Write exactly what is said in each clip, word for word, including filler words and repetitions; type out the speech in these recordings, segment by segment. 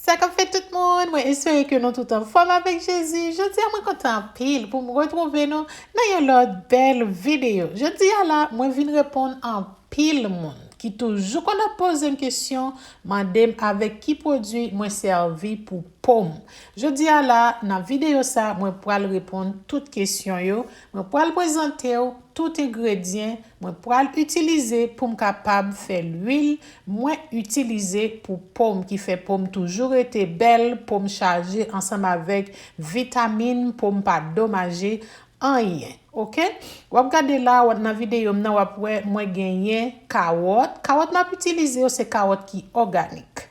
Sa k ap fèt tout moun, mwen espere ke nou tout anfòm avèk Jezi. Jodi a mwen kontan anpil pou m retwouve nou nan yon lòt bèl videyo. Jodi a la, mwen vin reponn anpil moun ki toujou konn ap poze m kesyon, mande m avèk ki pwodui mwen sèvi pou po m. Jodi a la, nan videyo sa, mwen pral reponn tout kesyon yo, mwen pral prezante w tout engredyan mwen pral itilize pou m kapab fè lwil mwen itilize pou po m ki fè po m toujou rete bèl, po m chaje ansanm avèk vitamin, po m pa domaje anyen. Oke? W ap gade la, w ap nan videyo m nan, w ap wè mwen genyen kawòt. Kawòt m ap itilize yo se kawòt ki òganik.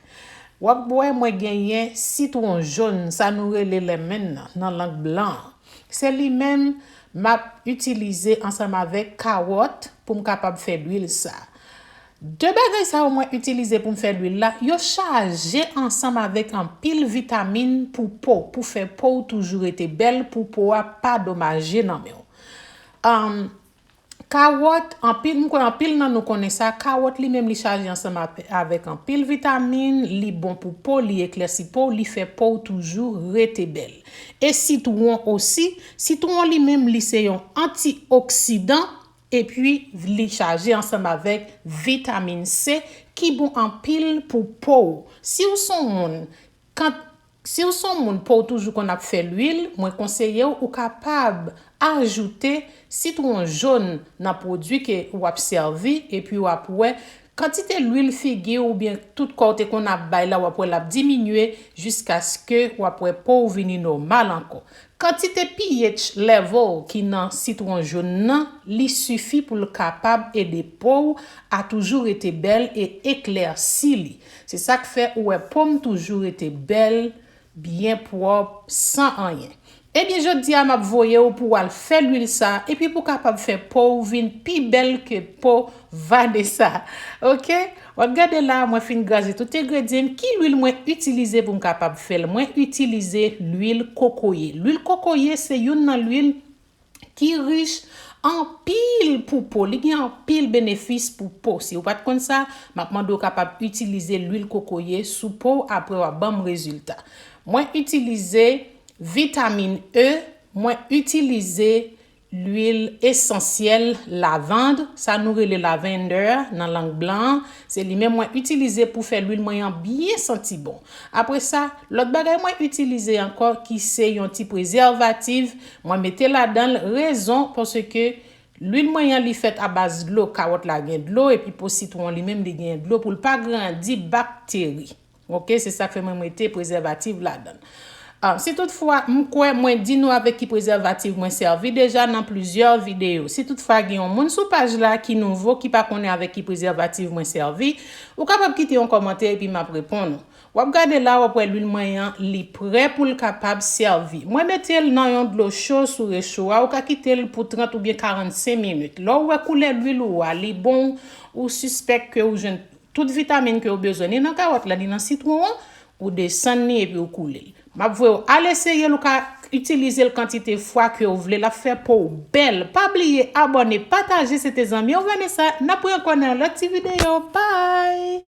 W ap wè mwen genyen sitwon jòn, sa nou rele lemon nan, nan lang blan an. Se li menm m ap itilize ansanm avèk kawòt pou m kapab fè lwil sa. De bagay sa yo mwen itilize pou m fè lwil la, yo chaje ansanm avèk anpil vitamin pou po, pou fè po w toujou rete bèl, pou po a pa domaje nan men w. Anm, kawòt, anpil, m kwè anpil nan nou konnen sa, kawòt li menm li chaje ansanm ap-, avèk anpil vitamin, li bon pou po, li eklèsi po, li fè po w toujou rete bèl. E sitwon osi, sitwon li menm li se yon antioksidan, epi li chaje ansanm avèk vitamin C ki bon anpil pou po w. Si w se yon moun, kan, si w se yon moun po w toujou konn ap fè lwil, mwen konseye w, ou kapab ajoute sitwon jòn nan pwodui ke w ap sèvi, epi w ap wè kantite lwil figi w oubyen tout kò w te konn ap bay la, w ap wè l ap diminye jiskaske w ap wè po w vini nòmal ankò. Kantite pH level ki nan sitwon jòn nan, li sifi pou l kapab ede po w a toujou rete bèl e eklèsi li. Se sa k fè ou wè po m toujou rete bèl, byen pwòp, san anyen. Ebyen, jodi a, m ap voye w pou w al fè lwil sa, epi pou w kapab fè po w vin pi bèl ke po Vanessa. Oke? W ap gade la, mwen fin graje tout engredyan m. Ki lwil mwen itilize pou m kapab fè l? Mwen itilize lwil kokoye. Lwil kokoye se youn nan lwil ki rich anpil pou po. Li gen anpil benefis pou po. Si w pa t konn sa, m ap mande w kapab itilize lwil kokoye sou po w apre w ap ban m rezilta. Mwen itilize vitamin E, mwen itilize lwil esansyèl lavand, sa nou rele lavender nan lang blan an, se li menm mwen itilize pou fè lwil mwen an byen santi bon. Apre sa, lòt bagay mwen itilize ankò ki se yon ti prezèvatif, mwen mete ladan l, rezon paske lwil mwen an li fèt abaz dlo, kawòt la gen dlo, epi po sitwon li menm li gen dlo pou l pa grandi bakteri. Oke, se sa k fè mwen mete prezèvatif ladan l. Ah, si toutfwa, m kwè mwen di nou avèk ki prezèvatif mwen sèvi deja nan plizyè videyo. Si toutfwa gen yon moun sou paj la ki nouvo, ki pa konnen avèk ki prezèvatif mwen sèvi, ou kapab kite yon kòmantè epi m ap reponn ou. W ap gade la, w ap wè lwil mwen an, li prè pou l kapab sèvi. Mwen mete l nan yon dlo cho sou recho a, ou ka kite l pou trant oubyen karannsenk minit. Lè w wè koulè lwil ou a, li bon, ou sispèk ke ou jwenn tout vitamin ke w bezwen, ni nan kawòt la, ni nan sitwon an, ou desann li epi w koule l. M ap voye w al eseye l, ou ka itilize l kantite fwa ke w vle, l ap fè po w bèl. Pa bliye abòne, pataje, se te zanmi w Vanessa, n ap wè ankò nan yon lòt ti videyo. Bye!